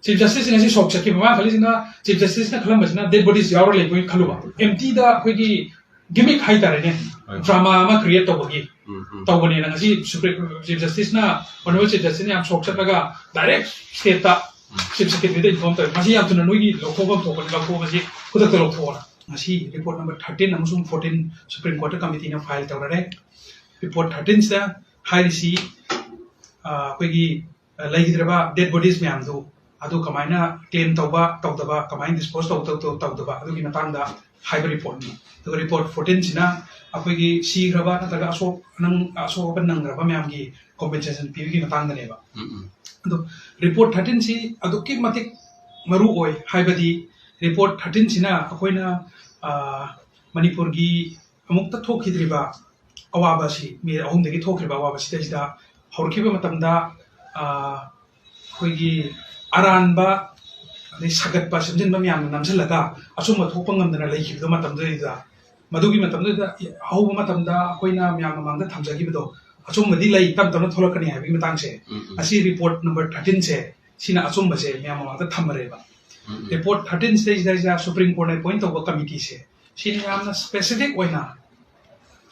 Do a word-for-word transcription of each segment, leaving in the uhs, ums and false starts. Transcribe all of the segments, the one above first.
Chief justice ꯉꯁꯤ ꯁꯣꯛ ꯆꯠꯈꯤꯕ ꯃꯥ ꯈꯜꯂꯤꯁꯤꯅ, ꯆꯤꯐ ꯖꯁꯇꯤꯁꯅ ꯈꯜꯂꯝꯕꯁꯤꯅ ꯗꯦꯗ ꯕꯣꯗꯤꯁ ꯌꯥꯎꯔ ꯂꯩꯕꯣꯏ ꯈꯜꯂꯨꯕ, ꯑꯦꯝꯇꯤꯗ ꯑꯩꯈꯣꯏꯒꯤ ꯒꯤꯃꯤꯛ ꯍꯥꯏꯇꯥꯔꯦꯅꯦ, ꯗ꯭ꯔꯃꯥ ꯑꯃ ꯀ꯭ꯔꯤꯌꯦꯠ ꯇꯧꯕꯒꯤ ꯇꯧꯕꯅꯦꯅ ꯉꯁꯤ ꯁꯨꯄ꯭ꯔꯤꯝ ꯆꯤꯐ ꯖꯁꯇꯤꯁꯅ, ꯑꯣꯅꯔꯦꯕꯜ ꯆꯤꯐ ꯖꯁꯇꯤꯁꯅ ꯌꯥꯝ ꯁꯣꯛ ꯆꯠꯂꯒ ꯗꯥꯏꯔꯦꯛ ꯁ꯭ꯇꯦꯠꯇ ꯆꯤꯐ ꯁꯦꯀ꯭ꯔꯦꯇꯔꯤꯗ ꯏꯟꯐꯣꯔꯝ ꯇꯧꯋꯦ꯫ ꯃꯁꯤ ꯌꯥꯝ ꯊꯨꯅ ꯅꯣꯏꯒꯤ ꯂꯧꯊꯣꯛꯐꯝ ꯊꯣꯛꯄꯅꯤ, ꯂꯧꯊꯣꯛꯑꯣ, ꯃꯁꯤ ꯈꯨꯗꯛꯇ ꯂꯧꯊꯣꯛꯑꯣꯅ꯫ ꯉꯁꯤ ꯔꯤꯄꯣꯔꯠ ꯅꯝꯕꯔ ꯊꯥꯔꯇꯤꯟ ꯑꯃꯁꯨꯡ ꯐꯣꯔꯇꯤꯟ ꯁꯨꯄ꯭ꯔꯤꯝ ꯀꯣꯔꯠꯇ ꯀꯃꯤꯇꯤꯅ ꯐꯥꯏꯜ ꯇꯧꯔꯔꯦ꯫ ꯔꯤꯄꯣꯔꯠ ꯊꯥꯔꯇꯤꯟꯁꯤꯗ ꯍꯥꯏꯔꯤꯁꯤ, ꯑ, ꯑꯩꯈꯣꯏꯒꯤ, ꯑ, ꯂꯩꯈꯤꯗ꯭ꯔꯕ ꯗꯦꯗ ꯕꯣꯗꯤꯁ ꯃꯌꯥꯝꯗꯨ ꯑꯗꯨ ꯀꯃꯥꯏꯅ ꯀ꯭ꯂꯦꯝ ꯇꯧꯕ ꯇꯧꯗꯕ, ꯀꯃꯥꯏꯅ ꯗꯤꯁꯄꯣꯖ ꯇꯧ-, ꯇꯧ-, ꯇꯧ-, ꯇꯧꯗꯕ, ꯑꯗꯨꯒꯤ ꯃꯇꯥꯡꯗ ꯍꯥꯏꯕ ꯔꯤꯄꯣꯔꯠꯅꯤ꯫ ꯑꯗꯨꯒ ꯔꯤꯄꯣꯔꯠ ꯐꯣꯔꯇꯤꯟꯁꯤꯅ ꯑꯩꯈꯣꯏꯒꯤ ꯁꯤꯈ꯭ꯔꯕ ꯅꯠꯇ꯭ꯔꯒ ꯑꯁꯣꯛ-, ꯅꯪ-, ꯑꯁꯣꯛ ꯑꯄꯟ ꯅꯪꯈ꯭ꯔꯕ ꯃꯌꯥꯝꯒꯤ ꯀꯣꯝꯄꯦꯟꯁꯦꯁꯟ ꯄꯤꯕꯒꯤ ꯃꯇꯥꯡꯗꯅꯦꯕ꯫ ꯑꯗꯣ ꯔꯤꯄꯣꯔꯠ ꯊꯥꯔꯇꯤꯟꯁꯤ ꯑꯗꯨꯛꯀꯤ ꯃꯇꯤꯛ ꯃꯔꯨ ꯑꯣꯏ, ꯍꯥꯏꯕꯗꯤ ꯔꯤꯄꯣꯔꯠ ꯊꯥꯔꯇꯤꯟꯁꯤꯅ ꯑꯩꯈꯣꯏꯅ, ꯑ, ꯃꯅꯤꯄꯨꯔꯒꯤ ꯑꯃꯨꯛꯇ ꯊꯣꯛꯈꯤꯗ꯭ꯔꯤꯕ ꯑꯋꯥꯕ ꯑꯁꯤ, ꯃꯤ ꯑꯍꯨꯝꯗꯒꯤ ꯊꯣꯛꯈ꯭ꯔꯤꯕ ꯑꯋꯥꯕ ꯑꯁꯤꯗꯩꯁꯤꯗ ꯍꯧꯔꯛꯈꯤꯕ ꯃꯇꯝꯗ, ꯑ, ꯑꯩꯈꯣꯏꯒꯤ ꯑꯔꯥꯟꯕ ꯑꯗꯩ ꯁꯥꯒꯠꯄ ꯁꯦꯝꯖꯤꯟꯕ ꯃꯌꯥꯝꯅ ꯅꯝꯁꯤꯜꯂꯒ ꯑꯆꯨꯝꯕ ꯊꯣꯛꯄ ꯉꯝꯗꯅ ꯂꯩꯈꯤꯕꯗꯣ ꯃꯇꯝꯗꯨꯗꯩꯗ, ꯃꯗꯨꯒꯤ ꯃꯇꯝꯗꯨꯗ ꯍꯧꯕ ꯃꯇꯝꯗ ꯑꯩꯈꯣꯏꯅ ꯃꯌꯥꯝ ꯃꯃꯥꯡꯗ ꯊꯝꯖꯈꯤꯕꯗꯣ ꯑꯆꯨꯝꯕꯗꯤ ꯂꯩ, ꯇꯞ ꯇꯞꯅ ꯊꯣꯛꯂꯛꯀꯅꯤ ꯍꯥꯏꯕꯒꯤ ꯃꯇꯥꯡꯁꯦ, ꯎꯝ, ꯎꯝ꯫ ꯑꯁꯤ ꯔꯤꯄꯣꯔꯠ ꯅꯝꯕꯔ ꯊꯥꯔꯇꯤꯟꯁꯦ, ꯁꯤꯅ ꯑꯆꯨꯝꯕꯁꯦ ꯃꯌꯥꯝ ꯃꯃꯥꯡꯗ ꯊꯝꯃꯔꯦꯕ꯫ ꯎꯝ, ꯎꯝ꯫ ꯔꯤꯄꯣꯔꯠ ꯊꯥꯔꯇꯤꯟꯁꯤꯗꯩꯁꯤꯗꯩꯁꯤꯗ ꯁꯨꯄ꯭ꯔꯤꯝ ꯀꯣꯔꯠꯅ ꯑꯦꯄꯣꯏꯟ ꯇꯧꯕ ꯀꯃꯤꯇꯤꯁꯦ, ꯁꯤꯅ ꯌꯥꯝꯅ ꯁ꯭ꯄꯦꯁꯤꯐꯤꯛ ꯑꯣꯏꯅ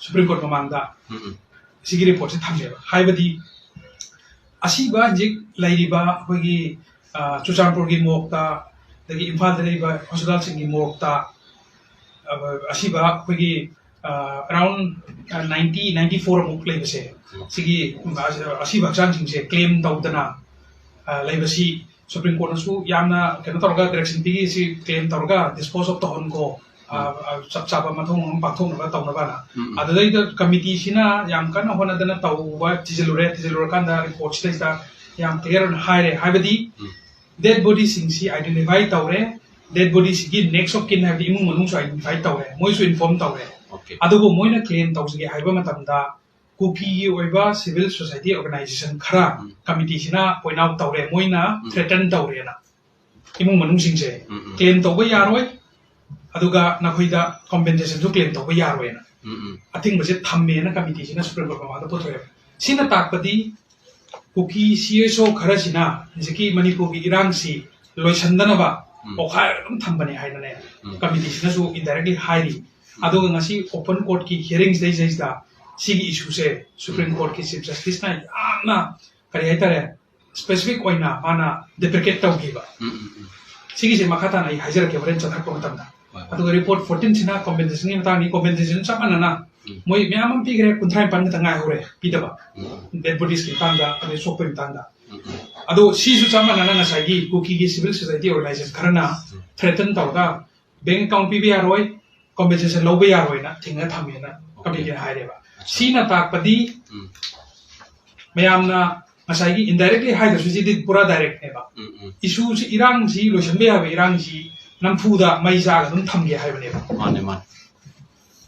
ꯁꯨꯄ꯭ꯔꯤꯝ ꯀꯣꯔꯠ ꯃꯃꯥꯡꯗ ꯎꯝ, ꯎꯝ꯫ ꯁꯤꯒꯤ ꯔꯤꯄꯣꯔꯠꯁꯦ ꯊꯝꯃꯦꯕ꯫ ꯍꯥꯏꯕꯗꯤ ꯑꯁꯤꯕ ꯍꯧꯖꯤꯛ ꯂꯩꯔꯤꯕ ꯑꯩꯈꯣꯏꯒꯤ, ꯑ, ꯆꯨꯔꯆꯥꯟꯄꯨꯔꯒꯤ ꯃꯣꯔꯣꯛꯇ, ꯑꯗꯒꯤ ꯏꯝꯐꯥꯜꯗ ꯂꯩꯔꯤꯕ ꯍꯣꯁꯄꯤꯇꯥꯜꯁꯤꯡꯒꯤ ꯃꯣꯔꯣꯛꯇ, ꯑ, ꯑꯁꯤꯕ ꯑꯩꯈꯣꯏꯒꯤ, ꯑ, ꯑꯦꯔꯥꯎꯟ, ꯑ, ꯅꯥꯏꯟꯇꯤ, ꯅꯥꯏꯟꯇꯤ ꯐꯣꯔ ꯑꯃꯨꯛ ꯂꯩꯕꯁꯦ, ꯎꯝ꯫ ꯁꯤꯒꯤ, ꯑ, ꯑꯁꯤꯕ ꯍꯛꯆꯥꯡꯁꯤꯡꯁꯦ ꯀ꯭ꯂꯦꯝ ꯇꯧꯗꯅ, ꯑ, ꯂꯩꯕꯁꯤ ꯁꯨꯄ꯭ꯔꯤꯝ ꯀꯣꯔꯠꯅꯁꯨ ꯌꯥꯝꯅ ꯀꯩꯅꯣ ꯇꯧꯔꯒ ꯗꯥꯏꯔꯦꯛꯁꯟ ꯄꯤꯔꯤ, ꯁꯤ ꯀ꯭ꯂꯦꯝ ꯇꯧꯔꯒ ꯗꯤꯁꯄꯣꯖ ꯑꯣꯐ ꯇꯧꯍꯟꯈꯣ, ꯑ, ꯎꯝ꯫ ꯑ, ꯆꯞ ꯆꯥꯕ ꯃꯊꯧ ꯃꯉꯝ ꯄꯥꯡꯊꯣꯛꯅꯕ ꯇꯧꯅꯕꯅ꯫ ꯎꯝ, ꯎꯝ꯫ ꯑꯗꯨꯗꯩꯗ ꯀꯃꯤꯇꯤꯁꯤꯅ ꯌꯥꯝ ꯀꯟꯅ ꯍꯣꯠꯅꯗꯅ ꯇꯧꯕ ꯊꯤꯖꯤꯜꯂꯨꯔꯦ, ꯊꯤꯖꯤꯜꯂꯨꯔꯀꯥꯟꯗ ꯔꯤꯄꯣꯔꯠꯁꯤꯗꯩꯗ ꯌꯥꯝ ꯀ꯭ꯂꯤꯌꯥꯔ ꯑꯣꯏꯅ ꯍꯥꯏꯔꯦ, ꯍꯥꯏꯕꯗꯤ ꯎꯝ꯫ ꯗꯦꯗ ꯕꯣꯗꯤꯁꯤꯡꯁꯤ ꯑꯥꯏꯗꯦꯟꯇꯤꯐꯥꯏ ꯇꯧꯔꯦ, ꯗꯦꯗ ꯕꯣꯗꯤꯁꯤꯒꯤ ꯅꯦꯛꯁ ꯑꯣꯐ ꯀꯤꯟ ꯍꯥꯏꯕꯗꯤ ꯏꯃꯨꯡ ꯃꯅꯨꯡꯁꯨ ꯑꯥꯏꯗꯦꯟꯇꯤꯐꯥꯏ ꯇꯧꯔꯦ, ꯃꯣꯏꯁꯨ ꯏꯟꯐꯣꯔꯝ ꯇꯧꯔꯦ꯫ ꯑꯣꯀꯦ꯫ ꯑꯗꯨꯕꯨ ꯃꯣꯏꯅ ꯀ꯭ꯂꯦꯝ ꯇꯧꯖꯒꯦ ꯍꯥꯏꯕ ꯃꯇꯝꯗ ꯀꯨꯀꯤꯒꯤ ꯑꯣꯏꯕ ꯁꯤꯚꯤꯜ ꯁꯣꯁꯥꯏꯇꯤ ꯑꯣꯔꯒꯅꯥꯏꯖꯦꯁꯟ ꯈꯔ ꯎꯝ꯫ ꯀꯃꯤꯇꯤꯁꯤꯅ ꯄꯣꯏꯟꯠ ꯑꯥꯎꯠ ꯇꯧꯔꯦ, ꯃꯣꯏꯅ ꯎꯝ꯫ ꯊ꯭ꯔꯦꯇꯟ ꯇꯧꯔꯦꯅ, ꯏꯃꯨꯡ ꯃꯅꯨꯡꯁꯤꯡꯁꯦ ꯎꯝ, ꯎꯝ꯫ ꯀ꯭ꯂꯦꯝ ꯇꯧꯕ ꯌꯥꯔꯣꯏ, ꯑꯗꯨꯒ ꯅꯈꯣꯏꯗ ꯀꯣꯝꯄꯦꯟꯁꯦꯁꯟꯁꯨ ꯀ꯭ꯂꯦꯝ ꯇꯧꯕ ꯌꯥꯔꯣꯏꯅ ꯎꯝ, ꯎꯝ꯫ ꯑꯊꯤꯡꯕꯁꯦ ꯊꯝꯃꯦꯅ ꯀꯃꯤꯇꯤꯁꯤꯅ ꯁꯨꯄ꯭ꯔꯤꯝ ꯀꯣꯔꯠ ꯃꯃꯥꯡꯗ ꯄꯨꯊꯣꯛꯑꯦꯕ꯫ ꯁꯤꯅ ꯇꯥꯛꯄꯗꯤ ꯀꯨꯀꯤ ꯁꯤ ꯑꯦꯁ ꯑꯣ ꯈꯔꯁꯤꯅ ꯍꯧꯖꯤꯛꯀꯤ ꯃꯅꯤꯄꯨꯔꯒꯤ ꯏꯔꯥꯡꯁꯤ ꯂꯣꯏꯁꯟꯗꯅꯕ ꯎꯝ꯫ ꯄꯣꯈꯥꯏꯔꯒ ꯑꯗꯨꯝ ꯊꯝꯕꯅꯤ ꯍꯥꯏꯅꯅꯦ ꯎꯝ꯫ ꯀꯃꯤꯇꯤꯁꯤꯅꯁꯨ indirectly ꯍꯥꯏꯔꯤ꯫ ꯎꯝ꯫ ꯑꯗꯨꯒ ꯉꯁꯤ open courtꯀꯤ hearingꯁꯤꯗꯩꯁꯤꯗꯩꯁꯤꯗ ꯁꯤꯒꯤ issueꯁꯦ Supreme ꯎꯝ꯫ Courtꯀꯤ Chief Justiceꯅ ꯌꯥꯝꯅ, ꯀꯔꯤ ꯍꯥꯏꯇꯥꯔꯦ, specific ꯑꯣꯏꯅ ꯃꯥꯅ deprecate ꯇꯧꯈꯤꯕ꯫ ꯎꯝ, ꯎꯝ, ꯎꯝ꯫ ꯁꯤꯒꯤꯁꯦ ꯃꯈꯥ ꯇꯥꯅ ꯑꯩ ꯍꯥꯏꯖꯔꯛꯀꯦ ꯍꯣꯔꯦꯟ ꯆꯠꯊꯔꯛꯄ ꯃꯇꯝꯗ꯫ ꯍꯣꯏ, ꯍꯣꯏ꯫ ꯑꯗꯨꯒ report fourteenꯁꯤꯅ compensationꯒꯤ ꯃꯇꯥꯡꯅꯤ꯫ Compensationꯁꯨ ꯆꯞ ꯃꯥꯟꯅꯅ ꯎꯝ꯫ ꯃꯣꯏ ꯃꯌꯥꯝ ꯑꯃ ꯄꯤꯈ꯭ꯔꯦ, ꯀꯨꯟꯊ꯭ꯔꯥ ꯅꯤꯄꯥꯟ ꯈꯛꯇ ꯉꯥꯏꯍꯧꯔꯦ ꯄꯤꯗꯕ꯫ ꯎꯝ꯫ Dead bodiesꯀꯤ ꯃꯇꯥꯡꯗ, ꯑꯗꯩ ꯁꯣꯛꯄꯒꯤ ꯃꯇꯥꯡꯗ꯫ ꯎꯝ, ꯎꯝ꯫ ꯑꯗꯣ ꯁꯤꯁꯨ ꯆꯞ ꯃꯥꯟꯅꯅ ꯉꯁꯥꯏꯒꯤ ꯀꯨꯀꯤꯒꯤ civil society organization ꯈꯔꯅ ꯎꯝ꯫ Threaten ꯇꯧꯔꯒ bank account ꯄꯤꯕ ꯌꯥꯔꯣꯏ, compensation ꯂꯧꯕ ꯌꯥꯔꯣꯏꯅ ꯊꯤꯡꯉ ꯊꯝꯃꯦꯅ Okay꯫ Committeeꯅ ꯍꯥꯏꯔꯦꯕ꯫ ꯑꯆꯥ꯫ ꯁꯤꯅ ꯇꯥꯛꯄꯗꯤ ꯎꯝ꯫ ꯃꯌꯥꯝꯅ ꯉꯁꯥꯏꯒꯤ indirectly ꯍꯥꯏꯗ꯭ꯔꯁꯨ ꯁꯤꯗꯤ ꯄꯨꯔꯥ directꯅꯦꯕ꯫ ꯎꯝ, ꯎꯝ꯫ Issueꯁꯤ, ꯏꯔꯥꯡꯁꯤ ꯂꯣꯏꯁꯤꯟꯕ ꯌꯥꯕ ꯏꯔꯥꯡꯁꯤ ꯅꯝꯐꯨꯗ ꯃꯩ ꯆꯥꯒ ꯑꯗꯨꯝ ꯊꯝꯒꯦ ꯍꯥꯏꯕꯅꯦꯕ꯫ ꯃꯥꯅꯦ, ꯃꯥꯅꯦ꯫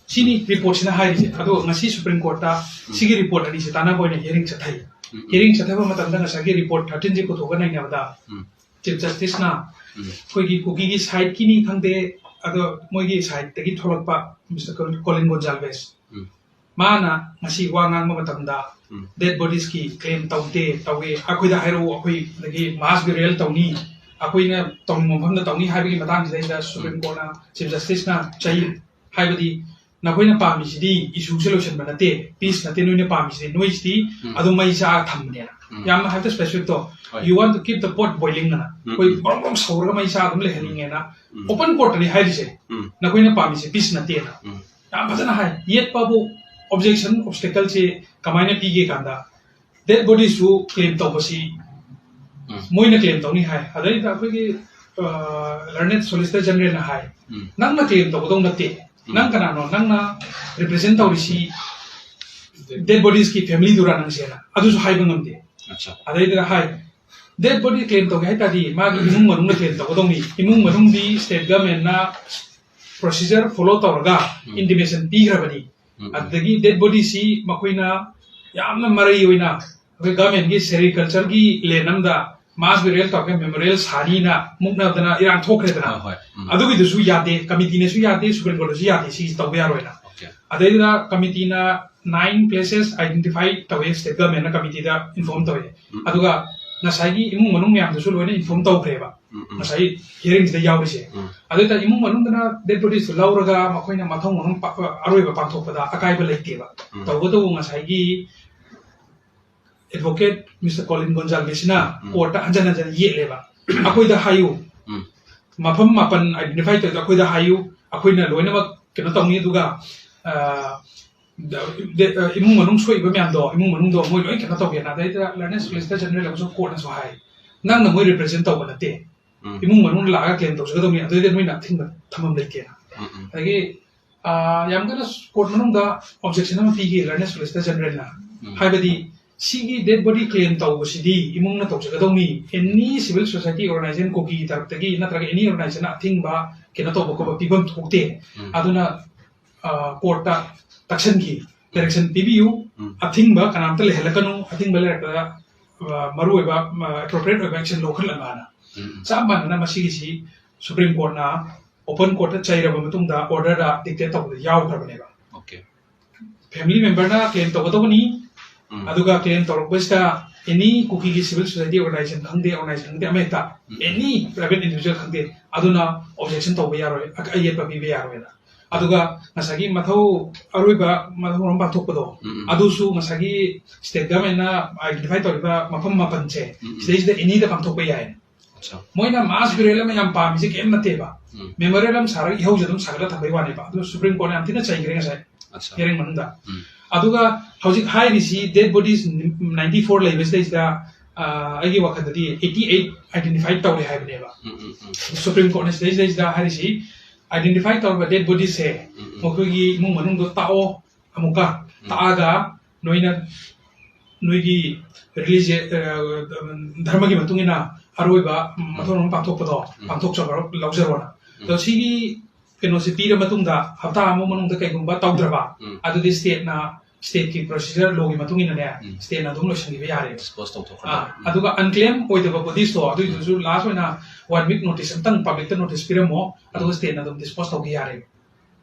ꯁꯤꯅꯤ reportꯁꯤꯅ ꯍꯥꯏꯔꯤꯁꯦ꯫ ꯑꯗꯣ ꯉꯁꯤ Supreme Courtꯇ ꯎꯝ꯫ ꯁꯤꯒꯤ report ꯑꯅꯤꯁꯦ ꯇꯥꯟꯅꯕ ꯑꯣꯏꯅ hearing ꯆꯠꯊꯩ꯫ ꯎꯝ, ꯎꯝ꯫ Hearing ꯆꯠꯊꯕ ꯃꯇꯝꯗ ꯉꯁꯥꯏꯒꯤ report thirteenꯁꯦ ꯄꯨꯊꯣꯛꯑꯒ ꯅꯩꯅꯕꯗ ꯎꯝ꯫ Chief Justiceꯅ ꯎꯝ꯫ ꯑꯩꯈꯣꯏꯒꯤ ꯀꯨꯀꯤꯒꯤ sideꯀꯤꯅꯤ ꯈꯪꯗꯦ, ꯑꯗꯣ ꯃꯣꯏꯒꯤ sideꯇꯒꯤ ꯊꯣꯛꯂꯛꯄ Mister Colin Gonsalves, ꯎꯝ꯫ ꯃꯥꯅ ꯉꯁꯤ ꯋꯥ ꯉꯥꯡꯕ ꯃꯇꯝꯗ ꯎꯝ꯫ Dead bodieski claim ꯇꯧꯗꯦ, ꯇꯧꯏ, ꯑꯩꯈꯣꯏꯗ ꯍꯥꯏꯔꯛꯎ, ꯑꯩꯈꯣꯏ ꯑꯗꯒꯤ mass burial ꯇꯧꯅꯤ, ꯑꯩꯈꯣꯏꯅ ꯇꯧꯅꯤꯡꯕ ꯃꯐꯝꯗ ꯇꯧꯅꯤ ꯍꯥꯏꯕꯒꯤ ꯃꯇꯥꯡꯁꯤꯗꯩꯗ Supreme ꯎꯝ꯫ Courtꯅ Chief Justiceꯅ ꯆꯩ ꯍꯥꯏꯕꯗꯤ ꯅꯈꯣꯏꯅ ꯄꯥꯝꯃꯤꯁꯤꯗꯤ issueꯁꯦ ꯂꯣꯏꯁꯤꯟꯕ ꯅꯠꯇꯦ, peace ꯅꯠꯇꯦ ꯅꯣꯏꯅ ꯄꯥꯝꯃꯤꯁꯤꯗꯤ, ꯅꯣꯏꯁꯤꯗꯤ ꯎꯝ꯫ ꯑꯗꯨꯝ ꯃꯩ ꯆꯥꯔ ꯊꯝꯕꯅꯦꯅ꯫ ꯎꯝ꯫ ꯌꯥꯝꯅ ꯍꯥꯏꯕꯗ specificꯇꯣ, ꯎꯝ꯫ "You want to keep the pot boiling" ꯑꯅ꯫ ꯎꯝ, ꯑꯩꯈꯣꯏ ꯎꯝ꯫ ꯕ꯭ꯔꯣꯡ ꯕ꯭ꯔꯣꯡ ꯁꯧꯔꯒ ꯃꯩ ꯆꯥꯔ ꯑꯗꯨꯝ ꯂꯩꯍꯟꯅꯤꯡꯉꯦꯅ꯫ ꯎꯝ꯫ Open courtꯇꯅꯤ ꯍꯥꯏꯔꯤꯁꯦ꯫ ꯎꯝ꯫ ꯅꯈꯣꯏꯅ ꯄꯥꯝꯃꯤꯁꯦ peace ꯅꯠꯇꯦꯅ꯫ ꯎꯝ꯫ ꯌꯥꯝ ꯐꯖꯅ ꯍꯥꯏ꯫ ꯌꯦꯠꯄꯕꯨ objection, obstacleꯁꯦ ꯀꯃꯥꯏꯅ ꯄꯤꯒꯦ ꯀꯥꯟꯗ, dead bodiesꯁꯨ claim ꯇꯧꯕꯁꯤ ꯎꯝ꯫ ꯃꯣꯏꯅ claim ꯇꯧꯅꯤ ꯍꯥꯏ꯫ ꯑꯗꯩꯗ ꯑꯩꯈꯣꯏꯒꯤ, ꯑ, learned Solicitor Generalꯅ ꯍꯥꯏ, ꯎꯝ꯫ "ꯅꯪꯅ claim ꯇꯧꯒꯗꯧ ꯅꯠꯇꯦ꯫ ꯎꯝ꯫ ꯅꯪ ꯀꯅꯥꯅꯣ? ꯅꯪꯅ represent ꯇꯧꯔꯤꯁꯤ dead bodieski familyꯗꯨꯔꯥ ꯅꯪꯁꯦꯅ?" ꯑꯗꯨꯁꯨ ꯍꯥꯏꯕ ꯉꯝꯗꯦ꯫ ꯑꯠꯆꯥ꯫ ꯑꯗꯩꯗꯨꯗ ꯍꯥꯏ, dead body claim ꯇꯧꯒꯦ ꯍꯥꯏ ꯇꯥꯔꯗꯤ ꯃꯥꯒꯤ ꯏꯃꯨꯡ ꯃꯅꯨꯡꯅ claim ꯇꯧꯒꯗꯧꯅꯤ꯫ ꯏꯃꯨꯡ ꯃꯅꯨꯡꯗꯤ state governmentꯅ procedure follow ꯇꯧꯔꯒ ꯎꯝ꯫ Intimation ꯄꯤꯈ꯭ꯔꯕꯅꯤ꯫ ꯎꯝ, ꯎꯝ꯫ ꯑꯗꯨꯗꯒꯤ dead bodyꯁꯤ ꯃꯈꯣꯏꯅ ꯌꯥꯝꯅ ꯃꯔꯩ ꯑꯣꯏꯅ ꯑꯩꯈꯣꯏ governmentꯀꯤ sericultureꯒꯤ land ꯑꯃꯗ mass burial ꯇꯧꯔꯒ memorial ꯁꯥꯅꯤꯅ ꯃꯨꯛꯅꯗꯅ ꯏꯔꯥꯡ ꯊꯣꯛꯈ꯭ꯔꯦꯗꯅ꯫ ꯍꯣꯏ, ꯍꯣꯏ꯫ ꯎꯝ꯫ ꯑꯗꯨꯒꯤꯗꯨꯁꯨ ꯌꯥꯗꯦ, committeeꯅꯁꯨ ꯌꯥꯗꯦ, Supreme Courtꯅꯁꯨ ꯌꯥꯗꯦ, ꯁꯤꯁꯤ ꯇꯧꯕ ꯌꯥꯔꯣꯏꯅ꯫ Okay꯫ ꯑꯗꯩꯗꯨꯗ committeeꯅ nine places identify ꯇꯧꯋꯦ, state government ꯅ committee ꯗ inform ꯇꯧꯋꯦ꯫ ꯎꯝ꯫ ꯑꯗꯨꯒ ꯉꯁꯥꯏꯒꯤ ꯏꯃꯨꯡ ꯃꯅꯨꯡ ꯃꯌꯥꯝꯗꯨꯁꯨ ꯂꯣꯏꯅ inform ꯇꯧꯈ꯭ꯔꯦꯕ, ꯎꯝ, ꯎꯝ꯫ ꯉꯁꯥꯏ hearing ꯁꯤꯗ ꯌꯥꯎꯔꯤꯁꯦ꯫ ꯎꯝ꯫ ꯑꯗꯨ ꯑꯣꯏꯇꯥꯔꯗꯤ ꯏꯃꯨꯡ ꯃꯅꯨꯡꯗꯨꯅ dead bodies ꯇꯨ ꯂꯧꯔꯒ ꯃꯈꯣꯏꯅ ꯃꯊꯧ ꯃꯅꯨꯡ ꯄ-, ꯑꯔꯣꯏꯕ ꯄꯥꯡꯊꯣꯛꯄꯗ ꯑꯀꯥꯏꯕ ꯂꯩꯇꯦꯕ꯫ ꯎꯝ꯫ ꯇꯧꯕꯇꯕꯨ ꯉꯁꯥꯏꯒꯤ advocate Mister Colin Gonzalez ꯁꯤꯅ ꯎꯝ꯫ Court ꯇ ꯍꯟꯖꯟ ꯍꯟꯖꯟ ꯌꯦꯠꯂꯦꯕ꯫ ꯑꯩꯈꯣꯏꯗ ꯍꯥꯏꯌꯨ꯫ ꯎꯝ꯫ ꯃꯐꯝ ꯃꯥꯄꯟ identify ꯇꯧꯔꯤꯗꯣ ꯑꯩꯈꯣꯏꯗ ꯍꯥꯏꯌꯨ, ꯑꯩꯈꯣꯏꯅ ꯂꯣꯏꯅꯃꯛ ꯀꯩꯅꯣ ꯇꯧꯅꯤ, ꯑꯗꯨꯒ, ꯑ, ꯗ-, ꯗ-, ꯑ, ꯏꯃꯨꯡ ꯃꯅꯨꯡ ꯁꯣꯛꯏꯕ ꯃꯌꯥꯝꯗꯣ, ꯏꯃꯨꯡ ꯃꯅꯨꯡꯗꯣ ꯃꯣꯏ ꯂꯣꯏ ꯀꯩꯅꯣ ꯇꯧꯒꯦꯅ꯫ ꯑꯗꯩꯗ Learned Solicitor General ꯑꯃꯁꯨ Court ꯅꯁꯨ ꯍꯥꯏ, "ꯅꯪꯅ ꯃꯣꯏ represent ꯇꯧꯕ ꯅꯠꯇꯦ, ꯎꯝ꯫ ꯏꯃꯨꯡ ꯃꯅꯨꯡ ꯂꯥꯛꯑꯒ claim ꯇꯧꯖꯒꯗꯧꯅꯤ, ꯑꯗꯨꯗꯩꯗ ꯅꯣꯏꯅ ꯑꯊꯤꯡꯕ ꯊꯝꯐꯝ ꯂꯩꯇꯦꯅ"꯫ ꯎꯝ, ꯎꯝ꯫ ꯑꯗꯒꯤ, ꯑ, ꯌꯥꯝ ꯀꯟꯅ court ꯃꯅꯨꯡꯗ objection ꯑꯃ ꯄꯤꯈꯤ Learned Solicitor General ꯅ꯫ ꯎꯝ꯫ ꯍꯥꯏꯕꯗꯤ, ꯁꯤꯒꯤ dead body claim ꯇꯧꯕꯁꯤꯗꯤ ꯏꯃꯨꯡꯅ ꯇꯧꯖꯒꯗꯧꯅꯤ, any civil society organization, ꯀꯨꯀꯤꯒꯤ ꯇꯔꯞꯇꯒꯤ ꯅꯠꯇ꯭ꯔꯒ any organization ꯅ ꯑꯊꯤꯡꯕ ꯀꯩꯅꯣ ꯇꯧꯕ ꯈꯣꯠꯄ ꯄꯤꯐꯝ ꯊꯣꯛꯇꯦ꯫ ꯎꯝ꯫ ꯑꯗꯨꯅ, ꯑ, court ꯇ ꯇꯛꯁꯟꯈꯤ, direction ꯄꯤꯕꯤꯌꯨ, ꯎꯝ꯫ ꯑꯊꯤꯡꯕ ꯀꯅꯥꯝꯇ ꯂꯩꯍꯜꯂꯛꯀꯅꯨ, ꯑꯊꯤꯡꯕ ꯂꯩꯔꯛꯄꯗ, ꯑ, ꯃꯔꯨꯑꯣꯏꯕ, ꯑ, appropriate ꯑꯣꯏꯕ action ꯂꯧꯈꯠꯂꯛꯅꯕꯅ꯫ ꯎꯝ, ꯎꯝ꯫ ꯆꯞ ꯃꯥꯟꯅꯅ ꯃꯁꯤꯒꯤꯁꯤ Supreme Court ꯅ open court ꯇ ꯆꯩꯔꯕ ꯃꯇꯨꯡꯗ order ꯗ dictate ꯇꯧꯕꯗ ꯌꯥꯎꯈ꯭ꯔꯕꯅꯦꯕ꯫ Okay꯫ Family member ꯅ claim ꯇꯧꯒꯗꯧꯕꯅꯤ, ꯎꯝ꯫ ꯑꯗꯨꯒ claim ꯇꯧꯔꯛꯄꯁꯤꯗ any ꯀꯨꯀꯤꯒꯤ civil society organization ꯈꯪꯗꯦ, organization ꯈꯪꯗꯦ, ꯑꯃ ꯍꯦꯛꯇ, ꯎꯝ꯫ Any private individual ꯈꯪꯗꯦ, ꯑꯗꯨꯅ objection ꯇꯧꯕ ꯌꯥꯔꯣꯏ, ꯑ-, ꯑꯌꯦꯠꯄ ꯄꯤꯕ ꯌꯥꯔꯣꯏꯅ꯫ ꯑꯗꯨꯒ ꯉꯁꯥꯏꯒꯤ ꯃꯊꯧ, ꯑꯔꯣꯏꯕ ꯃꯊꯧ ꯃꯔꯝ ꯄꯥꯡꯊꯣꯛꯄꯗꯣ, ꯎꯝ, ꯎꯝ꯫ ꯑꯗꯨꯁꯨ ꯉꯁꯥꯏꯒꯤ state government ꯅ identify ꯇꯧꯔꯤꯕ ꯃꯐꯝ ꯃꯥꯄꯟꯁꯦ, ꯎꯝ, ꯎꯝ꯫ ꯁꯤꯗꯩꯁꯤꯗ any ꯗ ꯄꯥꯡꯊꯣꯛꯄ ꯌꯥꯏ꯫ ꯑꯠꯆꯥ꯫ ꯃꯣꯏꯅ mass burial ꯑꯃ ꯌꯥꯝ ꯄꯥꯝꯃꯤꯁꯦ ꯀꯩꯝ ꯅꯠꯇꯦꯕ꯫ ꯎꯝ꯫ Memorial ꯑꯃ ꯁꯥꯔꯒ ꯏꯍꯧꯁꯦ ꯑꯗꯨꯝ ꯁꯥꯒꯠꯂ ꯊꯝꯕꯩ ꯋꯥꯅꯦꯕ꯫ ꯑꯗꯨ Supreme Court ꯅ ꯌꯥꯝ ꯊꯤꯅ ꯆꯩꯈ꯭ꯔꯦ ꯉꯁꯥꯏ ꯑꯠꯆꯥ꯫ Hearing ꯃꯅꯨꯡꯗ꯫ ꯎꯝ꯫ ꯑꯗꯨꯒ ꯍꯧꯖꯤꯛ ꯍꯥꯏꯔꯤꯁꯤ dead bodies ninety four ꯂꯩꯕꯁꯤꯗꯩꯁꯤꯗ, ꯑ, ꯑꯩꯒꯤ ꯋꯥꯈꯜꯗꯗꯤ eighty eight identify ꯇꯧꯔꯦ ꯍꯥꯏꯕꯅꯦꯕ꯫ ꯎꯝ, ꯎꯝ, ꯎꯝ꯫ Supreme Court ꯅ ꯁꯤꯗꯩꯁꯤꯗꯩꯁꯤꯗ ꯍꯥꯏꯔꯤꯁꯤ, identify ꯇꯧꯔꯕ dead bodies ꯁꯦ ꯎꯝ, ꯎꯝ꯫ ꯃꯈꯣꯏꯒꯤ ꯏꯃꯨꯡ ꯃꯅꯨꯡꯗꯣ ꯇꯥꯛꯑꯣ, ꯑꯃꯨꯛꯀ ꯎꯝ꯫ ꯇꯥꯛꯑꯒ ꯅꯣꯏꯅ, ꯅꯣꯏꯒꯤ religion, ꯑ, ꯙꯔꯃꯒꯤ ꯃꯇꯨꯡ ꯏꯟꯅ ꯑꯔꯣꯏꯕ, ꯎꯝ, ꯃꯊꯧꯔꯝ ꯄꯥꯡꯊꯣꯛꯄꯗꯣ ꯎꯝ꯫ ꯄꯥꯡꯊꯣꯛꯆꯕ ꯂꯧꯖꯔꯣꯅ꯫ ꯎꯝ꯫ ꯑꯗꯣ ꯁꯤꯒꯤ ꯀꯩꯅꯣꯁꯦ ꯄꯤꯔ ꯃꯇꯨꯡꯗ ꯍꯞꯇꯥ ꯑꯃ ꯃꯅꯨꯡꯗ ꯀꯩꯒꯨꯝꯕ ꯇꯧꯗ꯭ꯔꯕ, ꯎꯝ꯫ ꯑꯗꯨꯗꯤ state ꯅ, state ꯀꯤ procedure, law ꯒꯤ ꯃꯇꯨꯡ ꯏꯟꯅꯅꯦ, ꯎꯝ꯫ State ꯅ ꯑꯗꯨꯝ ꯂꯣꯏꯁꯤꯟꯈꯤꯕ ꯌꯥꯔꯦ꯫ Dispose ꯇꯧꯊꯣꯛꯈ꯭ꯔꯅꯤ꯫ ꯑꯥ, ꯎꯝ꯫ ꯑꯗꯨꯒ unclaim ꯑꯣꯏꯗꯕ bodies ꯇꯣ ꯑꯗꯨꯏꯗꯨꯁꯨ ꯎꯝ꯫ Last ꯑꯣꯏꯅ one week notice ꯑꯝꯇꯪ public ꯇ notice ꯄꯤꯔꯝꯃꯣ, ꯑꯗꯨꯒ ꯎꯝ꯫ State ꯅ ꯑꯗꯨꯝ dispose ꯇꯧꯈꯤ ꯌꯥꯔꯦ꯫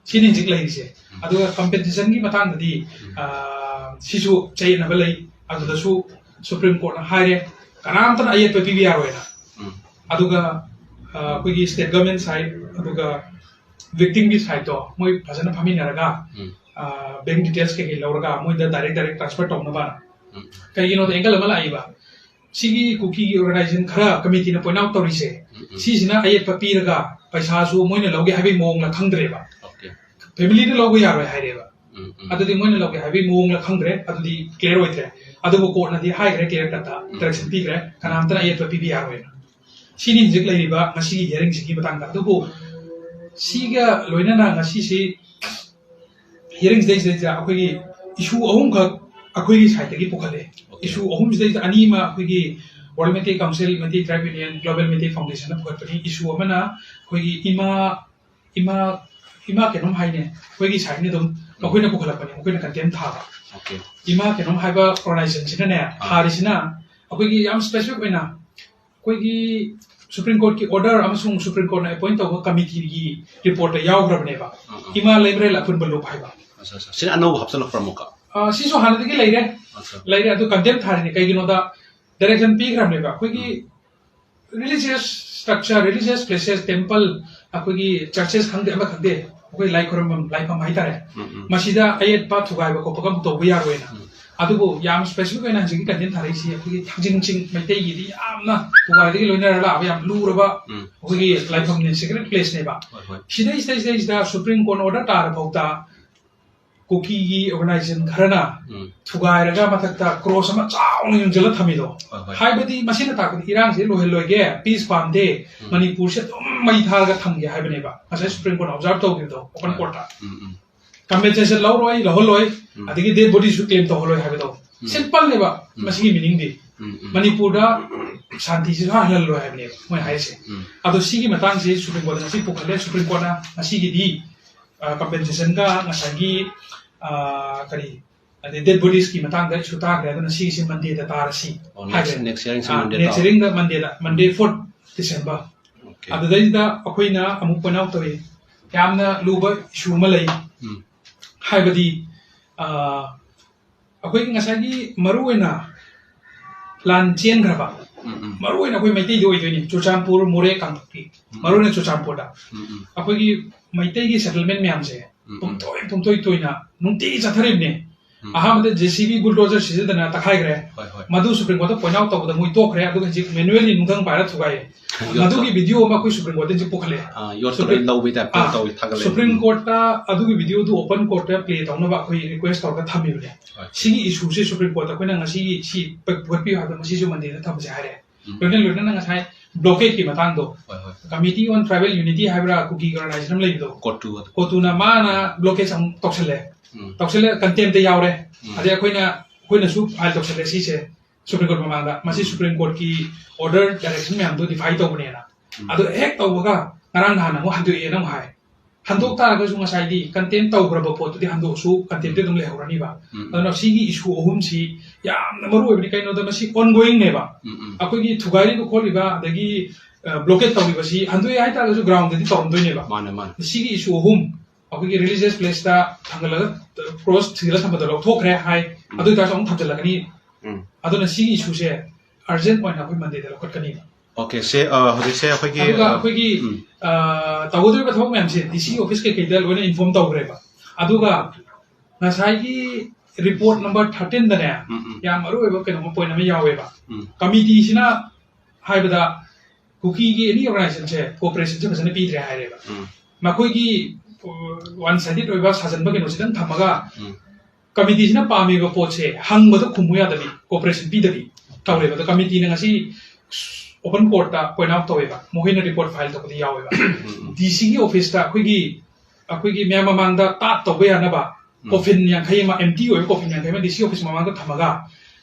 ꯁꯤꯅꯤ ꯍꯧꯖꯤꯛ ꯂꯩꯔꯤꯁꯦ꯫ ꯑꯗꯨꯒ ꯀꯝꯄꯦꯟꯁꯦꯁꯟꯒꯤ ꯃꯇꯥꯡꯗꯗꯤ, ꯑ, ꯁꯤꯁꯨ ꯆꯌꯦꯠꯅꯕ ꯂꯩ꯫ ꯑꯗꯨꯗꯁꯨ ꯁꯨꯄ꯭ꯔꯤꯝ ꯀꯣꯔꯠꯅ ꯍꯥꯏꯔꯦ, ꯀꯅꯥꯝꯇꯅ ꯑꯌꯦꯠꯄ ꯄꯤꯕ ꯌꯥꯔꯣꯏꯅ꯫ ꯑꯗꯨꯒ, ꯑ, ꯑꯩꯈꯣꯏꯒꯤ ꯁ꯭ꯇꯦꯠ ꯒꯚꯔꯟꯃꯦꯟ ꯁꯥꯏꯠ, ꯑꯗꯨꯒ ꯚꯤꯛꯇꯤꯝꯒꯤ ꯁꯥꯏꯠꯇꯣ ꯃꯣꯏ ꯐꯖꯅ ꯐꯝꯃꯤꯟꯅꯔꯒ, ꯎꯝ꯫ ꯑ, ꯕꯦꯡꯛ ꯗꯤꯇꯦꯜꯁ ꯀꯩꯀꯩ ꯂꯧꯔꯒ ꯃꯣꯏꯗ ꯗꯥꯏꯔꯦꯛ ꯗꯥꯏꯔꯦꯛ ꯇ꯭ꯔꯥꯟꯁꯐꯔ ꯇꯧꯅꯕ꯫ ꯎꯝ꯫ ꯀꯩꯒꯤꯅꯣꯗ ꯑꯦꯡꯒꯜ ꯑꯃ ꯂꯥꯛꯏꯕ꯫ ꯁꯤꯒꯤ ꯀꯨꯀꯤꯒꯤ ꯑꯣꯔꯒꯅꯥꯏꯖꯦꯁꯟ ꯈꯔ ꯀꯃꯤꯇꯤꯅ ꯄꯣꯏꯟꯠ ꯑꯥꯎꯠ ꯇꯧꯔꯤꯁꯦ, ꯎꯝ, ꯎꯝ꯫ ꯁꯤꯁꯤꯅ ꯑꯌꯦꯠꯄ ꯄꯤꯔꯒ ꯄꯩꯁꯥꯁꯨ ꯃꯣꯏꯅ ꯂꯧꯒꯦ ꯍꯥꯏꯕꯒꯤ ꯃꯑꯣꯡꯂ ꯈꯪꯗ꯭ꯔꯦꯕ꯫ ꯑꯣꯀꯦ꯫ ꯐꯦꯃꯤꯂꯤꯅ ꯂꯧꯕ ꯌꯥꯔꯣꯏ ꯍꯥꯏꯔꯦꯕ꯫ ꯎꯝ, ꯎꯝ꯫ ꯑꯗꯨꯗꯤ ꯃꯣꯏꯅ ꯂꯧꯒꯦ ꯍꯥꯏꯕꯒꯤ ꯃꯑꯣꯡꯂ ꯈꯪꯗ꯭ꯔꯦ, ꯑꯗꯨꯗꯤ ꯀ꯭ꯂꯤꯌꯥꯔ ꯑꯣꯏꯗ꯭ꯔꯦ꯫ ꯑꯗꯨꯕꯨ ꯀꯣꯔꯠꯅꯗꯤ ꯍꯥꯏꯈ꯭ꯔꯦ, ꯀ꯭ꯂꯤꯌꯥꯔ ꯀꯠꯇ ꯎꯝ꯫ ꯗꯥꯏꯔꯦꯛꯁꯟ ꯄꯤꯈ꯭ꯔꯦ, ꯀꯅꯥꯝꯇꯅ ꯑꯌꯦꯠꯄ ꯄꯤꯕ ꯌꯥꯔꯣꯏꯅ꯫ ꯁꯤꯅꯤ ꯍꯧꯖꯤꯛ ꯂꯩꯔꯤꯕ ꯉꯁꯤꯒꯤ ꯍꯤꯌꯥꯔꯤꯡꯁꯤꯒꯤ ꯃꯇꯥꯡꯗ꯫ ꯑꯗꯨꯕꯨ ꯁꯤꯒ ꯂꯣꯏꯅꯅ ꯉꯁꯤꯁꯤ ꯍꯤꯌꯥꯔꯤꯡꯁꯤꯗꯩꯁꯤꯗꯩꯗ ꯑꯩꯈꯣꯏꯒꯤ ꯏꯁꯨ ꯑꯍꯨꯝꯈꯛ ꯑꯩꯈꯣꯏꯒꯤ ꯁꯥꯏꯠꯇꯒꯤ ꯄꯨꯈꯠꯂꯦ꯫ ꯑꯣꯀꯦ꯫ ꯏꯁꯨ ꯑꯍꯨꯝꯁꯤꯗꯩꯗ ꯑꯅꯤ ꯑꯃ ꯑꯩꯈꯣꯏꯒꯤ ꯋꯥꯔꯜ ꯃꯩꯇꯩ ꯀꯥꯎꯟꯁꯤꯜ, ꯃꯩꯇꯩ ꯇ꯭ꯔꯥꯏꯕ ꯌꯨꯅꯤꯌꯟ, ꯒ꯭ꯂꯣꯕꯦꯜ ꯃꯩꯇꯩ ꯐꯥꯎꯟꯗꯦꯁꯟꯅ ꯄꯨꯈꯠꯄꯅꯤ꯫ ꯏꯁꯨ ꯑꯃꯅ ꯑꯩꯈꯣꯏꯒꯤ ꯏꯃꯥ, ꯏꯃꯥ, ꯏꯃꯥ ꯀꯩꯅꯣꯝ ꯍꯥꯏꯅꯦ, ꯑꯩꯈꯣꯏꯒꯤ ꯁꯥꯏꯠꯅꯤ ꯑꯗꯨꯝ, ꯃꯈꯣꯏꯅ ꯄꯨꯈꯠꯂꯛꯄꯅꯦ, ꯃꯈꯣꯏꯅ ꯀꯟꯇꯦꯝ ꯊꯥꯕ꯫ ꯑꯣꯀꯦ꯫ ꯏꯃꯥ ꯀꯩꯅꯣꯝ ꯍꯥꯏꯕ ꯑꯣꯔꯒꯅꯥꯏꯖꯦꯁꯟꯁꯤꯅꯅꯦ, ꯑꯥ꯫ ꯊꯥꯔꯤꯁꯤꯅ ꯑꯩꯈꯣꯏꯒꯤ ꯌꯥꯝ ꯁ꯭ꯄꯦꯁꯤꯐꯤꯛ ꯑꯣꯏꯅ ꯑꯩꯈꯣꯏꯒꯤ ꯁꯨꯄ꯭ꯔꯤꯝ ꯀꯣꯔꯠꯀꯤ ꯑꯣꯔꯗꯔ ꯑꯃꯁꯨꯡ ꯁꯨꯄ꯭ꯔꯤꯝ ꯀꯣꯔꯠꯅ ꯑꯦꯄꯣꯏꯟꯠ ꯇꯧꯕ ꯀꯃꯤꯇꯤꯒꯤ ꯔꯤꯄꯣꯔꯠꯇ ꯌꯥꯎꯈ꯭ꯔꯕꯅꯦꯕ, ꯑꯥ, ꯑꯥ꯫ ꯏꯃꯥ ꯂꯩꯃꯔꯦꯜ ꯑꯄꯨꯟꯕ ꯂꯨꯞ ꯍꯥꯏꯕ꯫ ꯑꯠꯆꯥ, ꯑꯠꯆꯥ꯫ ꯁꯤꯅ ꯑꯅꯧꯕ ꯍꯥꯞꯆꯜꯂꯛꯄ꯭ꯔꯥ ꯑꯃꯨꯛꯀ? ꯑꯥ, ꯁꯤꯁꯨ ꯍꯥꯟꯅꯗꯒꯤ ꯂꯩꯔꯦ꯫ ꯑꯠꯆꯥ꯫ ꯂꯩꯔꯦ, ꯑꯗꯨ ꯀꯟꯇꯦꯝ ꯊꯥꯔꯤꯅꯦ꯫ ꯀꯩꯒꯤꯅꯣꯗ ꯗꯥꯏꯔꯦꯛꯁꯟ ꯄꯤꯈ꯭ꯔꯕꯅꯦꯕ꯫ ꯑꯩꯈꯣꯏꯒꯤ ꯎꯝ꯫ Religious structure, religious places, temple, ꯑꯩꯈꯣꯏꯒꯤ ꯆꯔꯆꯦꯁ ꯈꯪꯗꯦ, ꯑꯃ ꯈꯪꯗꯦ, ꯑꯩꯈꯣꯏ ꯂꯥꯏ ꯈꯨꯔꯨꯝꯐꯝ, ꯂꯥꯏꯐꯝ ꯍꯥꯏꯇꯥꯔꯦ, ꯎꯝ, ꯎꯝ꯫ ꯃꯁꯤꯗ ꯑꯌꯦꯠꯄ ꯊꯨꯒꯥꯏꯕ ꯈꯣꯠꯄꯒ ꯑꯃꯨꯛ ꯇꯧꯕ ꯌꯥꯔꯣꯏꯅ꯫ ꯎꯝ꯫ ꯑꯗꯨꯕꯨ ꯌꯥꯝ ꯁ꯭ꯄꯦꯁꯤꯐꯤꯛ ꯑꯣꯏꯅ ꯍꯧꯖꯤꯛꯀꯤ ꯀꯟꯇꯦꯝ ꯊꯥꯔꯛꯏꯁꯤ ꯑꯩꯈꯣꯏꯒꯤ ꯊꯥꯡꯖꯤꯡ ꯆꯤꯡ ꯃꯩꯇꯩꯒꯤꯗꯤ ꯌꯥꯝꯅ ꯄꯨꯋꯥꯔꯤꯗꯒꯤ ꯂꯣꯏꯅꯔ ꯂꯥꯛꯑꯕ ꯌꯥꯝ ꯂꯨꯔꯕ ꯎꯝ꯫ ꯑꯩꯈꯣꯏꯒꯤ ꯂꯥꯏꯐꯝꯅꯦ, ꯁꯦꯀ꯭ꯔꯦꯠ ꯄ꯭ꯂꯦꯁꯅꯦꯕ꯫ ꯍꯣꯏ, ꯍꯣꯏ꯫ ꯁꯤꯗꯩ, ꯁꯤꯗꯩ, ꯁꯤꯗꯩꯁꯤꯗ ꯁꯨꯄ꯭ꯔꯤꯝ ꯀꯣꯔꯠ ꯑꯣꯔꯗꯔ ꯇꯥꯔ ꯐꯥꯎꯗ ꯀꯨꯀꯤꯒꯤ ꯑꯣꯔꯒꯅꯥꯏꯖꯦꯁꯟ ꯈꯔꯅ ꯎꯝ꯫ ꯊꯨꯒꯥꯏꯔꯒ ꯃꯊꯛꯇ ꯀ꯭ꯔꯣꯁ ꯑꯃ ꯆꯥꯎꯅ ꯌꯨꯡꯁꯤꯜꯂ ꯊꯝꯃꯤꯗꯣ꯫ ꯍꯣꯏ, ꯍꯣꯏ꯫ ꯍꯥꯏꯕꯗꯤ ꯃꯁꯤꯅ ꯇꯥꯛꯄꯗꯤ ꯏꯔꯥꯡꯁꯦ ꯂꯣꯏꯍꯜꯂꯣꯏꯒꯦ, ꯄꯤꯁ ꯄꯥꯝꯗꯦ, ꯎꯝ꯫ ꯃꯅꯤꯄꯨꯔꯁꯦ ꯑꯗꯨꯝ ꯃꯩ ꯊꯥꯔꯒ ꯊꯝꯒꯦ ꯍꯥꯏꯕꯅꯦꯕ꯫ ꯉꯁꯥꯏ ꯎꯝ꯫ ꯁꯨꯄ꯭ꯔꯤꯝ ꯀꯣꯔꯠꯅ ꯑꯣꯕꯖꯥꯔꯕ ꯇꯧꯈꯤꯕꯗꯣ, ꯑꯣꯄꯟ ꯍꯣꯏ꯫ ꯀꯣꯔꯠꯇ꯫ ꯎꯝ, ꯎꯝ꯫ ꯀꯝꯄꯦꯟꯁꯦꯁꯟ ꯂꯧꯔꯣꯏ, ꯂꯧꯍꯜꯂꯣꯏ, ꯎꯝ꯫ ꯑꯗꯒꯤ ꯗꯦꯗ ꯕꯣꯗꯤꯁꯨ ꯀ꯭ꯂꯦꯝ ꯇꯧꯍꯜꯂꯣꯏ ꯍꯥꯏꯕꯗꯣ꯫ ꯎꯝ꯫ ꯁꯤꯝꯄꯜꯅꯦꯕ ꯎꯝ꯫ ꯃꯁꯤꯒꯤ ꯃꯤꯅꯤꯡꯗꯤ꯫ ꯎꯝ, ꯎꯝ꯫ ꯃꯅꯤꯄꯨꯔꯗ ꯁꯥꯟꯇꯤꯁꯨ ꯍꯜꯍꯜꯂꯣꯏ ꯍꯥꯏꯕꯅꯦꯕ ꯃꯣꯏꯅ ꯍꯥꯏꯔꯤꯁꯦ꯫ ꯎꯝ꯫ ꯑꯗꯣ ꯁꯤꯒꯤ ꯃꯇꯥꯡꯁꯦ ꯁꯨꯄ꯭ꯔꯤꯝ ꯀꯣꯔꯠꯇ ꯉꯁꯤ ꯄꯨꯈꯠꯂꯦ꯫ ꯁꯨꯄ꯭ꯔꯤꯝ ꯀꯣꯔꯠꯅ ꯉꯁꯤꯒꯤꯗꯤ, ꯑ, ꯀꯝꯄꯦꯟꯁꯦꯁꯟꯒ ꯉꯁꯥꯏꯒꯤ, ꯑ, ꯀꯔꯤ, ꯑꯗꯩ ꯗꯦꯗ ꯕꯣꯗꯤꯁꯀꯤ ꯃꯇꯥꯡꯗ ꯏꯁꯨ ꯇꯥꯈ꯭ꯔꯦ꯫ ꯑꯗꯨꯅ ꯁꯤꯒꯤꯁꯦ ꯃꯟꯗꯦꯗ ꯇꯥꯔꯁꯤ ꯑꯣ, ꯅꯦꯛꯁ, ꯍꯥꯏꯈ꯭ꯔꯦ꯫ ꯅꯦꯛꯁ ꯍꯤꯌꯥꯔꯤꯡꯁꯦ ꯑ, ꯃꯟꯗꯦ ꯅꯦꯛꯁ ꯇꯥ- ꯍꯤꯌꯥꯔꯤꯡꯗ ꯃꯟꯗꯦꯗ, ꯃꯟꯗꯦ, ꯎꯝ꯫ Fourth December. ꯑꯣꯀꯦ꯫ ꯑꯗꯨꯗꯩꯗ ꯑꯩꯈꯣꯏꯅ ꯑꯃꯨꯛ ꯄꯣꯏꯟꯠ ꯑꯥꯎꯠ ꯇꯧꯏ, ꯌꯥꯝꯅ ꯂꯨꯕ ꯏꯁꯨ ꯑꯃ ꯂꯩ꯫ ꯎꯝ꯫ ꯍꯥꯏꯕꯗꯤ ꯑ, ꯑꯩꯈꯣꯏꯒꯤ ꯉꯁꯥꯏꯒꯤ ꯃꯔꯨꯑꯣꯏꯅ ꯂꯥꯟ ꯆꯦꯟꯈ꯭ꯔꯕ, ꯎꯝ, ꯎꯝ꯫ ꯃꯔꯨꯑꯣꯏꯅ ꯑꯩꯈꯣꯏ ꯃꯩꯇꯩꯗꯤ ꯑꯣꯏꯗꯣꯏꯅꯤ, ꯆꯨꯔꯆꯥꯟꯄꯨꯔ, ꯃꯣꯔꯦ, ꯀꯥꯡꯄꯣꯛꯄꯤ, ꯎꯝ, ꯃꯔꯨꯑꯣꯏꯅ ꯆꯨꯔꯆꯥꯟꯄꯨꯔꯗ ꯎꯝ, ꯎꯝ꯫ ꯑꯩꯈꯣꯏꯒꯤ ꯃꯩꯇꯩꯒꯤ ꯁꯦꯇꯜꯃꯦꯟ ꯃꯌꯥꯝꯁꯦ ꯎꯝ, ꯎꯝ꯫ ꯄꯨꯝꯊꯣꯏ ꯄꯨꯝꯊꯣꯏ ꯇꯣꯏꯅ ꯅꯨꯡꯇꯤꯒꯤ ꯆꯠꯊꯔꯤꯕꯅꯦ꯫ ꯎꯝ꯫ ꯑꯍꯥꯟꯕꯗ JCB bulldozer ꯁꯤꯖꯤꯟꯅꯗꯅ ꯇꯛꯈꯥꯏꯈ꯭ꯔꯦ꯫ ꯍꯣꯏ, ꯍꯣꯏ꯫ ꯃꯗꯨ Supreme Courtꯇ point out ꯇꯧꯕꯗ ꯃꯣꯏ ꯇꯣꯛꯈ꯭ꯔꯦ, ꯑꯗꯨꯒ ꯍꯧꯖꯤꯛ manually ꯅꯨꯡꯊꯪ ꯄꯥꯏꯔ ꯊꯨꯒꯥꯏꯌꯦ꯫ ꯌꯣꯠꯇꯣ꯫ ꯃꯗꯨꯒꯤ video ꯑꯃ ꯑꯩꯈꯣꯏ Supreme Courtꯇ ꯍꯧꯖꯤꯛ ꯄꯨꯈꯠꯂꯛꯑꯦ꯫ ꯑꯥ, ꯌꯣꯠꯇꯣ Supreme-, ꯂꯣꯏ ꯂꯧꯕꯩ type ꯑꯥ, ꯇꯧꯋꯦ, ꯊꯥꯒꯠꯂꯛꯑꯦ꯫ Supreme Courtꯇ ꯑꯗꯨꯒꯤ videoꯗꯨ open courtꯇ play ꯇꯧꯅꯕ ꯑꯩꯈꯣꯏ request ꯇꯧꯔꯒ ꯊꯝꯃꯤꯕꯅꯦ꯫ ꯍꯣꯏ꯫ ꯁꯤꯒꯤ ꯏꯁꯨꯁꯦ Supreme Courtꯇ ꯑꯩꯈꯣꯏꯅ ꯉꯁꯤꯒꯤ ꯁꯤ ꯄꯨꯈꯠꯄꯤꯌꯨ ꯍꯥꯏꯕꯗ ꯃꯁꯤꯁꯨ Mondayꯗ ꯊꯝꯁꯦ ꯍꯥꯏꯔꯦ꯫ ꯎꯝ꯫ ꯂꯣꯏꯅ ꯂꯣꯏꯅꯅ ꯉꯁꯥꯏ blockadeꯀꯤ ꯃꯇꯥꯡꯗꯣ, ꯍꯣꯏ, ꯍꯣꯏ꯫ Committee on Tribal Unity ꯍꯥꯏꯕ꯭ꯔꯥ, ꯀꯨꯀꯤ organization ꯑꯃ ꯂꯩꯕꯗꯣ, ꯀꯣꯇꯨ ꯑꯗꯣ꯫ ꯀꯣꯇꯨꯅ ꯃꯥꯅ blockade ꯑꯃꯨꯛ ꯇꯧꯁꯜꯂꯦ꯫ ꯎꯝ꯫ ꯇꯧꯁꯜꯂꯦ, contemptꯇ ꯌꯥꯎꯔꯦ꯫ ꯎꯝ꯫ ꯑꯗꯩ ꯑꯩꯈꯣꯏꯅ, ꯑꯩꯈꯣꯏꯅꯁꯨ file ꯇꯧꯁꯜꯂꯦ ꯁꯤꯁꯦ Supreme Court ꯃꯃꯥꯡꯗ꯫ ꯃꯁꯤ ꯎꯝ꯫ Supreme Courtꯀꯤ order direction ꯃꯌꯥꯝꯗꯣ defy ꯇꯧꯕꯅꯦꯅ꯫ ꯎꯝ꯫ ꯑꯗꯣ ꯍꯦꯛ ꯇꯧꯕꯒ ꯉꯔꯥꯡ ꯅꯍꯥꯟ ꯑꯃꯨꯛ ꯍꯟꯗꯣꯛꯑꯦꯅ ꯑꯃꯨꯛ ꯍꯥꯏ꯫ ꯍꯟꯗꯣꯛ ꯎꯝ꯫ ꯇꯥꯔꯒꯁꯨ ꯉꯁꯥꯏꯗꯤ contempt ꯇꯧꯈ꯭ꯔꯕ ꯄꯣꯠꯇꯨꯗꯤ ꯍꯟꯗꯣꯛꯑꯁꯨ contemptꯇꯤ ꯎꯝ꯫ ꯑꯗꯨꯝ ꯂꯩꯍꯧꯔꯅꯤꯕ꯫ ꯎꯝ, ꯎꯝ꯫ ꯑꯗꯨꯅ ꯁꯤꯒꯤ issue ꯑꯍꯨꯝꯁꯤ ꯌꯥꯝꯅ ꯃꯔꯨ ꯑꯣꯏꯕꯅꯤ꯫ ꯀꯩꯅꯣꯗ ꯃꯁꯤ ongoingꯅꯦꯕ꯫ ꯎꯝ, ꯎꯝ꯫ ꯑꯩꯈꯣꯏꯒꯤ ꯊꯨꯒꯥꯏꯔꯤꯕ ꯈꯣꯠꯂꯤꯕ ꯑꯗꯒꯤ, ꯑ, blockade ꯇꯧꯔꯤꯕꯁꯤ ꯍꯟꯗꯣꯛꯑꯦ ꯍꯥꯏꯇꯥꯔꯒꯁꯨ groundꯗꯗꯤ ꯇꯧꯔꯝꯗꯣꯏꯅꯦꯕ꯫ ꯃꯥꯅꯦ, ꯃꯥꯅꯦ꯫ ꯁꯤꯒꯤ issue ꯑꯍꯨꯝ ꯑꯩꯈꯣꯏꯒꯤ religious placeꯇ ꯊꯥꯡꯒꯠꯂꯒ cross ꯊꯤꯜꯂ ꯊꯝꯕꯗ ꯂꯧꯊꯣꯛꯈ꯭ꯔꯦ ꯍꯥꯏ, ꯎꯝ꯫ ꯑꯗꯨ ꯑꯣꯏꯇꯥꯔꯁꯨ ꯑꯃꯨꯛ ꯊꯝꯖꯤꯜꯂꯛꯀꯅꯤ꯫ ꯎꯝ꯫ ꯑꯗꯨꯅ ꯁꯤꯒꯤ issueꯁꯦ urgent ꯑꯣꯏꯅ ꯑꯩꯈꯣꯏ Mondayꯗ ꯂꯧꯈꯠꯀꯅꯤꯕ꯫ Okay, ꯁꯦ, ꯑ, ꯍꯧꯖꯤꯛꯁꯦ ꯑꯩꯈꯣꯏꯒꯤ, ꯑꯗꯨꯒ ꯑ, ꯑꯩꯈꯣꯏꯒꯤ, ꯎꯝ꯫ ꯑ, ꯇꯧꯒꯗꯧꯔꯤꯕ ꯊꯕꯛ ꯃꯌꯥꯝꯁꯦ DC office ꯀꯩꯀꯩꯗ ꯂꯣꯏꯅ inform ꯇꯧꯈ꯭ꯔꯦꯕ꯫ ꯑꯗꯨꯒ ꯉꯁꯥꯏꯒꯤ report number thirteenꯗꯅꯦ, ꯎꯝ, ꯎꯝ꯫ ꯌꯥꯝ ꯃꯔꯨ ꯑꯣꯏꯕ ꯀꯩꯅꯣꯝꯃ point ꯑꯃ ꯌꯥꯎꯋꯦꯕ꯫ ꯎꯝ꯫ Committeeꯁꯤꯅ ꯍꯥꯏꯕꯗ ꯀꯨꯀꯤꯒꯤ any organizationꯁꯦ cooperationꯁꯦ ꯐꯖꯅ ꯄꯤꯗ꯭ꯔꯦ ꯍꯥꯏꯔꯦꯕ꯫ ꯎꯝ꯫ ꯃꯈꯣꯏꯒꯤ, ꯑ, one sided ꯑꯣꯏꯕ ꯁꯥꯖꯟꯕ ꯀꯩꯅꯣꯁꯤꯗꯪ ꯊꯝꯃꯒ ꯎꯝ꯫ Committeeꯁꯤꯅ ꯄꯥꯝꯃꯤꯕ ꯄꯣꯠꯁꯦ ꯍꯪꯕꯗ ꯈꯨꯝꯃꯨ ꯌꯥꯗꯕꯤ, cooperation ꯄꯤꯗꯕꯤ ꯇꯧꯔꯦꯕ꯫ ꯑꯗꯣ committeeꯅ ꯉꯁꯤ open courtꯇ point out ꯇꯧꯋꯦꯕ, ꯃꯈꯣꯏꯅ report file ꯇꯧꯕꯗ ꯌꯥꯎꯋꯦꯕ꯫ ꯎꯝ, ꯎꯝ꯫ DCꯒꯤ officeꯇ ꯑꯩꯈꯣꯏꯒꯤ, ꯑꯩꯈꯣꯏꯒꯤ ꯃꯌꯥꯝ ꯃꯃꯥꯡꯗ ꯇꯥꯠ ꯇꯧꯕ ꯌꯥꯅꯕ ꯎꯝ꯫ Coffin ꯌꯥꯡꯈꯩ ꯑꯃ, empty ꯑꯣꯏꯕ coffin ꯌꯥꯡꯈꯩ ꯑꯃ DC office ꯃꯃꯥꯡꯗ ꯊꯝꯃꯒ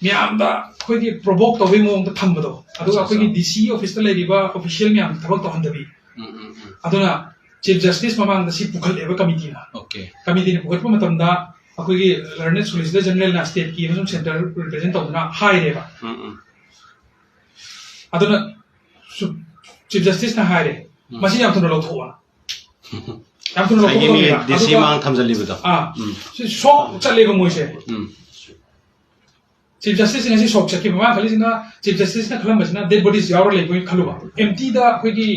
ꯃꯌꯥꯝꯗ ꯑꯩꯈꯣꯏꯒꯤ provoke ꯇꯧꯕꯒꯤ ꯃꯑꯣꯡꯗ ꯊꯝꯕꯗꯣ, ꯑꯗꯨꯒ ꯑꯠꯆꯥ, ꯑꯩꯈꯣꯏꯒꯤ ꯑꯠꯆꯥ꯫ DCꯒꯤ officeꯇ ꯂꯩꯔꯤꯕ official ꯃꯌꯥꯝ ꯊꯕꯛ ꯇꯧꯍꯟꯗꯕꯤ꯫ ꯎꯝ, ꯎꯝ, ꯎꯝ꯫ ꯑꯗꯨꯅ Chief Justice ꯃꯃꯥꯡꯗ ꯁꯤ ꯄꯨꯈꯠꯂꯦꯕ committeeꯅ꯫ Okay꯫ Committeeꯅ ꯄꯨꯈꯠꯄ ꯃꯇꯝꯗ ꯑꯩꯈꯣꯏꯒꯤ learned Solicitor Generalꯅ stateꯀꯤ ꯑꯃꯁꯨꯡ centre represent ꯇꯧꯗꯨꯅ ꯍꯥꯏꯔꯦꯕ꯫ ꯎꯝ, ꯎꯝ꯫ ꯑꯗꯨꯅ ꯁꯨ-, Chief Justiceꯅ ꯍꯥꯏꯔꯦ, ꯎꯝ꯫ "ꯃꯁꯤ ꯌꯥꯝ ꯊꯨꯅ ꯂꯧꯊꯣꯛꯑꯣꯅ"꯫ ꯌꯥꯝ ꯊꯨꯅ ꯉꯁꯥꯏꯒꯤ ꯃꯤ ꯂꯧꯊꯣꯛꯄ ꯗꯤ ꯁꯤ ꯑꯗꯨꯒ ꯃꯥꯡ ꯊꯝꯖꯜꯂꯤꯕꯗꯣ ꯑꯥ ꯎꯝ ꯁꯤ ꯁꯣꯛ ꯆꯠꯂꯦꯕ ꯃꯣꯏꯁꯦ꯫ ꯎꯝ ꯆꯤꯐ ꯖꯁꯇꯤꯁ ꯉꯁꯤ ꯁꯣꯛ ꯆꯠꯈꯤꯕ ꯃꯥꯅ ꯈꯜꯂꯤꯁꯤꯅ, ꯆꯤꯐ ꯖꯁꯇꯤꯁꯅ ꯈꯜꯂꯝꯕꯁꯤꯅ ꯗꯦꯠ ꯕꯣꯗꯤꯁ ꯌꯥꯎꯔ ꯂꯩꯕꯣꯏ ꯈꯜꯂꯨꯕ, ꯑꯦꯝꯇꯤꯗ ꯑꯩꯈꯣꯏꯒꯤ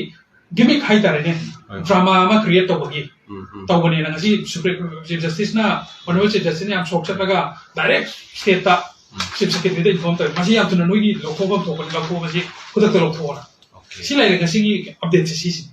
ꯒꯤꯃꯤꯛ ꯍꯥꯏꯇꯥꯔꯦꯅꯦ, ꯍꯣꯏ. ꯗ꯭ꯔꯃꯥ ꯑꯃ ꯀ꯭ꯔꯤꯌꯦꯠ ꯇꯧꯕꯒꯤ ꯎꯝ ꯎꯝ ꯇꯧꯕꯅꯦꯅ ꯉꯁꯤ ꯁꯨꯄ꯭ꯔꯤꯝ ꯆꯤꯐ ꯖꯁꯇꯤꯁꯅ, ꯑꯣꯅꯔꯦꯕꯜ ꯆꯤꯐ ꯖꯁꯇꯤꯁꯅ ꯌꯥꯝ ꯁꯣꯛ ꯆꯠꯂꯒ ꯗꯥꯏꯔꯦꯛ ꯁ꯭ꯇꯦꯠꯇ ꯆꯤꯐ ꯁꯦꯀ꯭ꯔꯦꯇꯔꯤꯗ ꯏꯟꯐꯣꯔꯝ ꯇꯧꯋꯦ, ꯃꯁꯤ ꯌꯥꯝ ꯊꯨꯅ ꯅꯣꯏꯒꯤ ꯂꯧꯊꯣꯛꯐꯝ ꯊꯣꯛꯄꯅꯤ, ꯂꯧꯊꯣꯛꯑꯣ, ꯃꯁꯤ ꯈꯨꯗꯛꯇ ꯂꯧꯊꯣꯛꯑꯣꯅ꯫ Okay. ꯁꯤ ꯂꯩꯔꯦ ꯉꯁꯤꯒꯤ ꯑꯞꯗꯦꯠꯁꯦ ꯁꯤꯁꯤꯅꯤ꯫